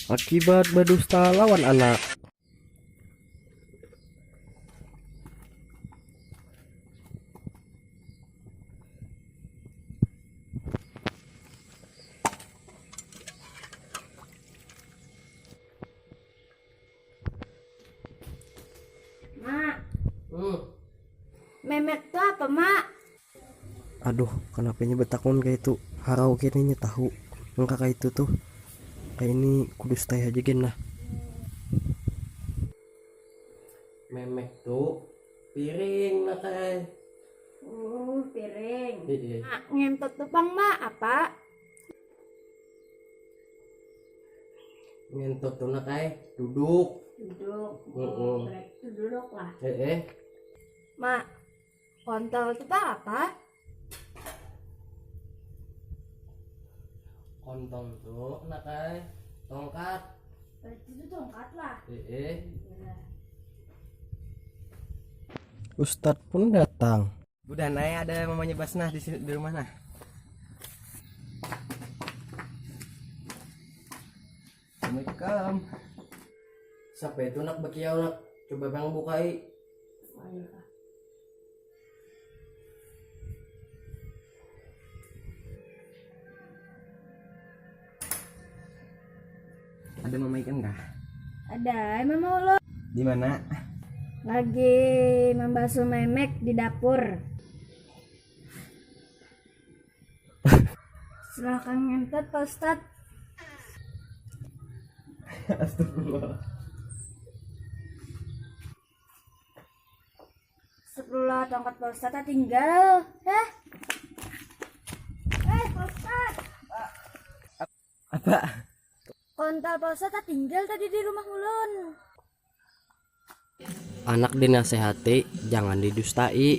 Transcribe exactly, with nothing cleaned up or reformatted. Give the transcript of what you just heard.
Akibat badusta lawan anak. Mak. Hmm. Memek tu apa, Mak? Aduh, kenapanya betakun kayak itu? Harau kayaknya tahu. Engka kayak itu tuh. Kayak ini kudu stay aja gen lah. Memek tu piring nak ai. Uh, piring. Iya. Mak, ngentot tu pang, Mak, apa? Ngentot tu nak ai, duduk. Duduk. Heeh. Itu duduk lah. Heeh. Mak, kontol tu pang apa? Kontol tu nak ai, tongkat. Itu tu tongkat lah. Heeh. Ustadz pun datang. Budah nai ada mamanya Basnah di sini di rumah nah. Assalamualaikum. Siapa itu nak bekiau nak? Coba bang bukai. Ada mama ikan kah? Ada, emang mau lo? Di mana? Lagi membasuh memek di dapur. Silakan ngentot Pak Ustad. Astagfirullah. Astagfirullah, tongkat Pak Ustad tinggal. Hah? Eh, Pak Ustad. Apa? Kontol Pak Ustad tinggal tadi di rumah ulun. Anak dinasehati, jangan didustai.